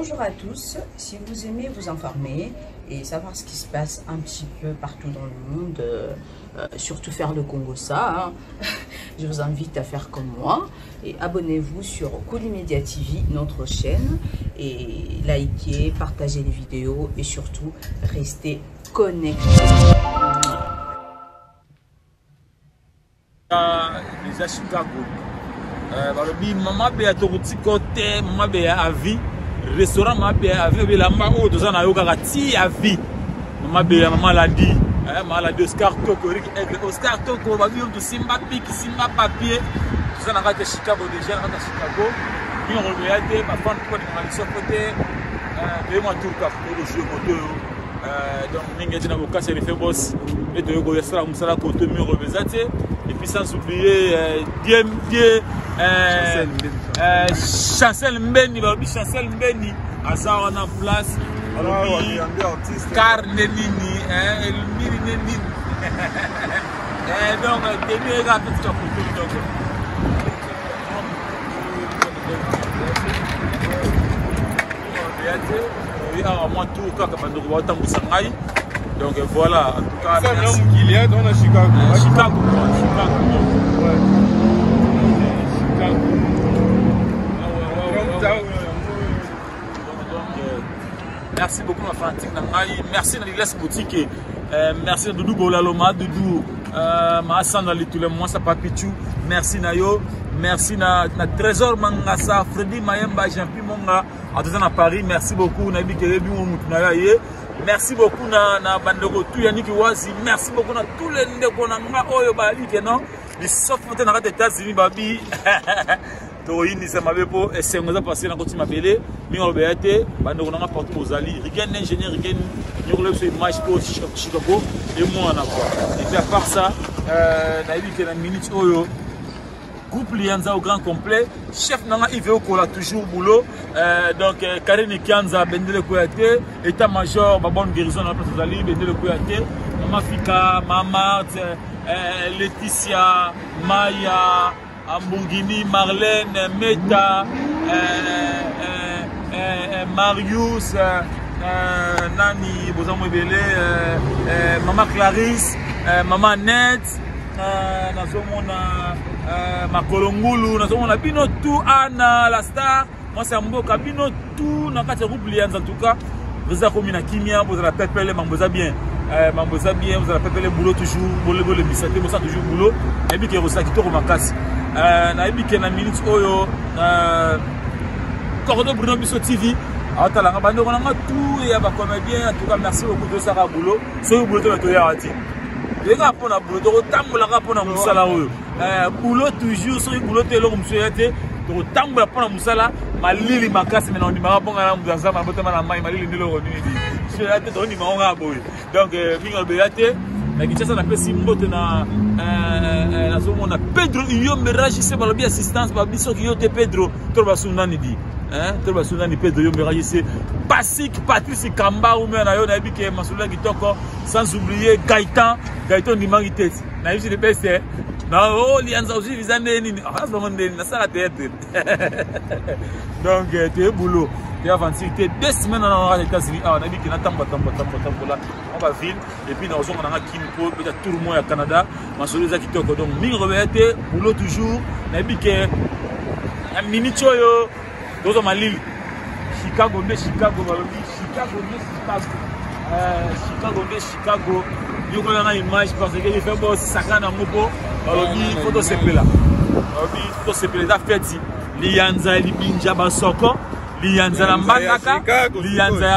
Bonjour à tous, si vous aimez vous informer et savoir ce qui se passe un petit peu partout dans le monde, euh, euh, surtout faire le Congo ça, hein, je vous invite à faire comme moi et abonnez-vous sur Media TV, notre chaîne, et likez, partagez les vidéos et surtout restez connectés. Eza Chicago. Euh, balobi mama beya tokotika te mama beya à vie restaurant mama beya à vie bilamba oyo toza na yo kaka ti à vie mama beya mama landi eh, mama landi Oscar Toko Eric Aigle Oscar Toko babi yo simba piki simba papier toza na kati ya Chicago déjà na kati ya Chicago mingi koloba te bafan mpo balingaka biso po te eh, toye mwa tour kaka tokojoue koto oyo Euh, donc mingi eti na bokasi ya refe bos nde toyei koyasala mosala koto mingi koloba eza te et puis sans oublier euh, die die euh, chancel mbeni balobi chancel mbeni aza wana place balobi car nde nini elmiri nde nini donc demi eka petit ya koto donc te awa mwa tour kaka bandeko baotambwisa ngai donc voilà en tout cas merci mokili hein, dans Chicago euh, Chicago Chicago ouais. Chicago donc euh, merci beaucoup ma fanatique na ngai merci na Lilas boutique euh, merci na Doudou Bolaloma Doudou euh, Maasanda Litule Mwasa Papichou merci na yo merci na, na Trésor Mangasa Freddy Mayemba Jean-Pierre Monga atoza na Paris merci beaucoup nayebi ke yebi ngo mutu na yo aye merci beaucoup na, na bandeko tu yaniki wazi merci beaucoup na tous les ndeko na nga oyo bayebi ke non lisofu te na kati États-Unis babi tokoyinisa mabe mpo esengo eza pasi na koti mabele mingi aloba te bandeko na nga partout bozali rigen ingénieur rigen nyokolo biso image mpo chicago emwana quoi et puis à part ça euh, nayebi ke na minute oyo groupe Lianza au grand complet chef nanga Yves Okola toujours boulot euh, donc euh, Karine Kianza Bendele Kouyaté état major ba bonne guérison na place ozali Bendele Kouyaté Mama Fika Mama Marthe euh, Laetitia Maya Ambourghini Marlène Meta euh, euh, euh, Marius euh, euh, nani bozango ebele euh, euh, Mama Clarisse euh, Mama Annette euh, nazomona euh, makolo ngulu nazomona bino tout ana la star mwasi ya mboka bino tout na kati ya groupe lianza en tout cas boza komi na kimia bozala pepele mambo eza bien euh, mambo eza bien bozala pepele boulot toujours bolembisa te bosala toujours boulot nayebi ke kosala kitoko makasi euh, nayebi ke na minute oyo euh, cordo bruno biso tv aotalanga bandeko na nga tout ya bacomédien en tout cas merci beaucoup tosaka boulot soki boulot to toyaka te toyekaka mpo na boulot tokotambolaka mpo na mosala oyo eh, boulot toujours soki boulot te eloko mosusu eya te tokotambola mpo na mosala malili makasi me na ondimaka mpo ngai na moto ya nzambe abotama na mai malili nde eloko nini soki eya te tokondima ngo kaka boye donc eh, mingi aloba eya te na kinshasa napesi mbote na eh, nazomona pedro iyombe ragise balobi assistance babi soki yo te pedro toloba su nani di toloba su nani pedro iyombe ragise pasik patrice kamba umea na yo nayebi ke masolo ya kitoko sans oublier gaëtan gaëtan ondimaki te nayebisi le best na o oh, lianza ozwi visa nde nini ah, bango nde nini nasala théâtre donc euh, toye boulot toye aventure te deux semaines na na états-unis awa nayebi ke natambola tambola tambola tambola mwa baville et puis nazonga nanga kin mpo beta tour moko ya canada masolo eza kitoko donc mingi kobeya te boulot toujours nayebi ke na minute oyo tozwa malili chicago nde chicago balobi chicago nde chicago eh, chicago nde chicago yokolanga image parce que ife bosakana yango mpo balobi fo tosepela balobi tosepela eza feti liyanza ya libinja basoko liyanza na mbandaka liyanza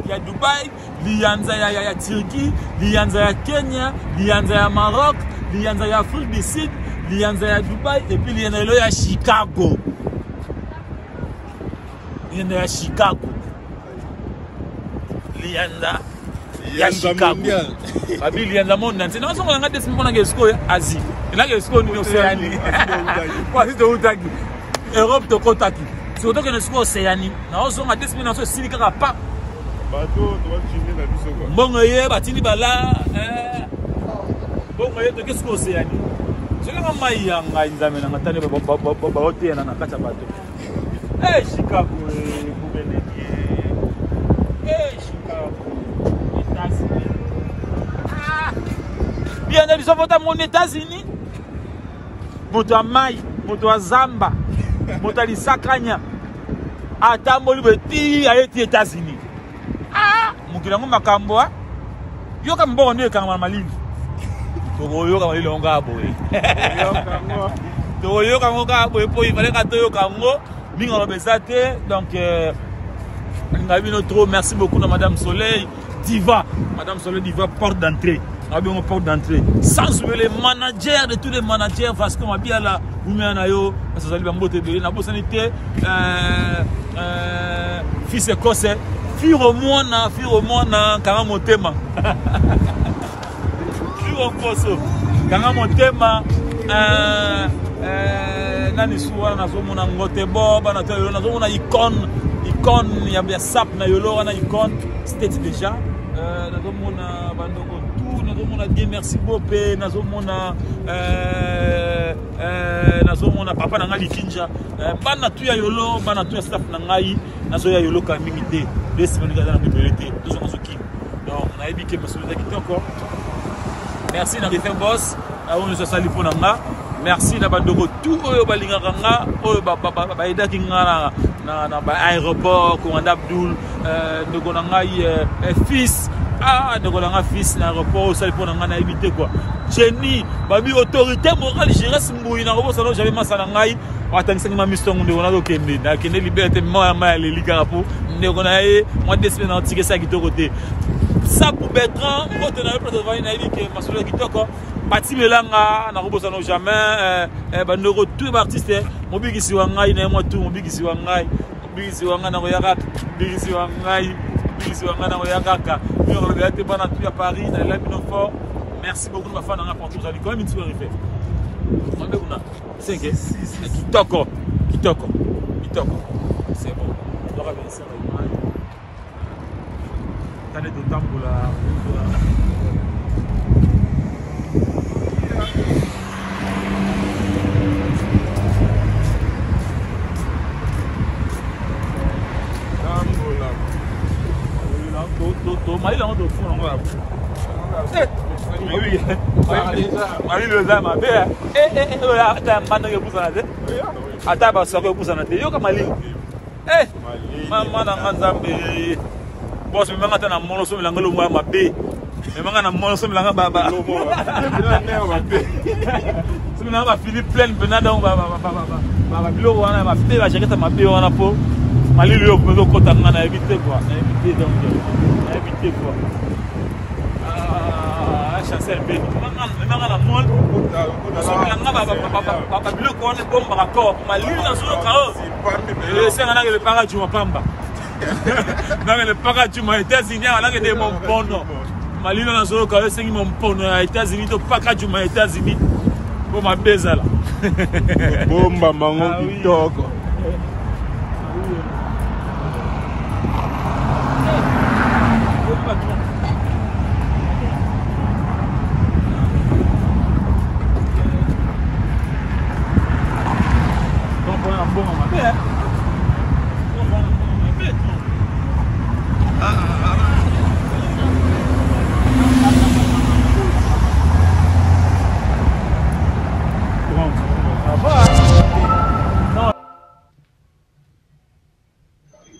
ya dubai liyanza ya, ya, ya turquie liyanza ya kenya liyanza ya maroc liyanza ya afrique du sud liyanza ya dubai epuis liyanza lelo ya chicago liyanza ya chicago liyanza ya chicago babi liyanza monde entier nazonga nanga desi moko nanga esikoyo asie elaka esikoyo nini oceanie po asie toutaki europe tokotaki sikoyo tokende sikoyo oceanie naozonga desi mino naso esili kaka pa mbongo eye batindi bala eh. mbongo eye toke sikoyo oceanie soki mai ya ngai nzambe nanga tani baoteyana na kati ya bato eh, chicago eh, bubele. États-Unis. Ah! Bien na biso vota mon États-Unis. Moto ya mai, moto ya zamba, moto ya lisakanya. Atamboli boye ti aye ti États-Unis. Ah! Mokili yango makambo ah. Yoka mbongo nde ekangama na malili. Tokoyoka malili yango kaka boye. Tokoyoka yango kaka boye mpo ifale kaka toyoka yango. Mingi aloba eza te donc euh, ngai bino trop merci beaucoup na madame Soleil Diva madame Soleil Diva porte d'entrée abiongo porte d'entrée sans oublier les managers de tous les managers Vasco Mabiala umea na yo parce azali bambote ebele nabosani te euh, euh, fils écossais firo mwana firo mwana kanga motema Firo Nkoso kanga motema euh, euh, nani su wana nazomona ngote bo bana to yolo nazomona icone icone ya, ya sap na yolo wana icone state déjà euh, nazomona bandoko tout nazomona die merci bope nazomona euh, euh, nazomona papa na ngai likinja euh, bana tu ya yolo bana tu ya staff na ngai nazoya yolo kala mingi te de semaine eza na mibele te tozonga zokima donc nayebi ke masolo eza kitoko merci na rifin boss na oyo nyonso asali mpo na nga merci na bandeko tout oyo balingaka nga oyo bayedaki nga na baaéroport commanda abdoul euh, ndeko na ngai euh, euh, fils ah ndeko na nga fils na aéroport oyo osali mpo na ngai nayebi te kua jenny babi autorité morale gires mbuyi nakobosana jamais masa na ngai atangisaki ma miso yango ndeko nazokende nakende libela te mama ya mai aleli kaka mpo ndeko na ye mwa deux semaine natika esala kitoko te sapu bertrand mbote na yo place ovandi nayebi ke masolo ya kitoko pati melanga nakobosana jamais eh, eh, bandeko tout baartiste mobikisi wa ngai na ye mwa tout mobikisi wa ngai mobikisi wa ngai nakoya kaka mobikisi wa ngai mobikisi wa ngai nakoya kaka bino kolobela te bana tout ya paris nalela bino fort merci beaucoup na bafana na nga partout ozali quand même une soirée fait mwambe kuna 5 kitoko kitoko kitoko c'est bon toka bien sûr image tande totambola malili yango tofuna yango malili eza mabe eh, eh, eh, ata mbanda epusana te ata basako epusana te yoka malili mama na nga nzambe bos memanga ata na mono somelanga lomo ya mabe memanga na mono somelanga somelanga bafili pleine mpena donc babiloko wana mabe bajakete mabe wana mpo malili oyo mpenza okota nga nayebi te kua nayebi te donc nayebi te kua ah, chancel beni memanga na mol somelanga babiloko wana ebombaka kor malili nazoyoka oyo esenga nakele paka juma pamba nakele paka juma états-unis awa nakende mompono malili nazoyoka oyo esengi mompono ya états-unis to paka juma ya états-unis mpo mabe ezala bomba mango ah kitoko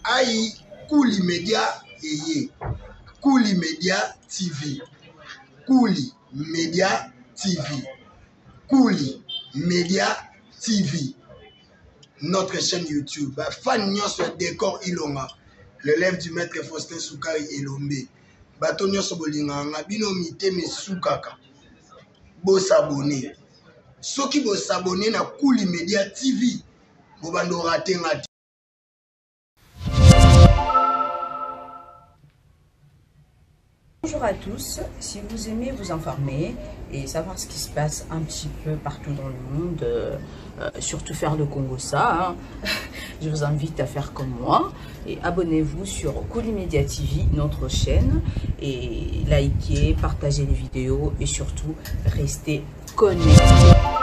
Ayi Kuli Media eye Kuli Media TV Kuli Media TV Kuli Media TV notre chaîne YouTube ba fan nyonso ya Decor Ilonga l'élève du maître Faustin Sukari Elombe bato nyonso bolingaka nga bino mitema esukaka bosabone soki bosabone na Kuli Media TV bobanda orate nga te. Bonjour à tous, si vous aimez vous informer et savoir ce qui se passe un petit peu partout dans le monde, euh, euh, surtout faire le Congo ça, hein, je vous invite à faire comme moi et abonnez-vous sur Media TV, notre chaîne, et likez, partagez les vidéos et surtout restez connectés.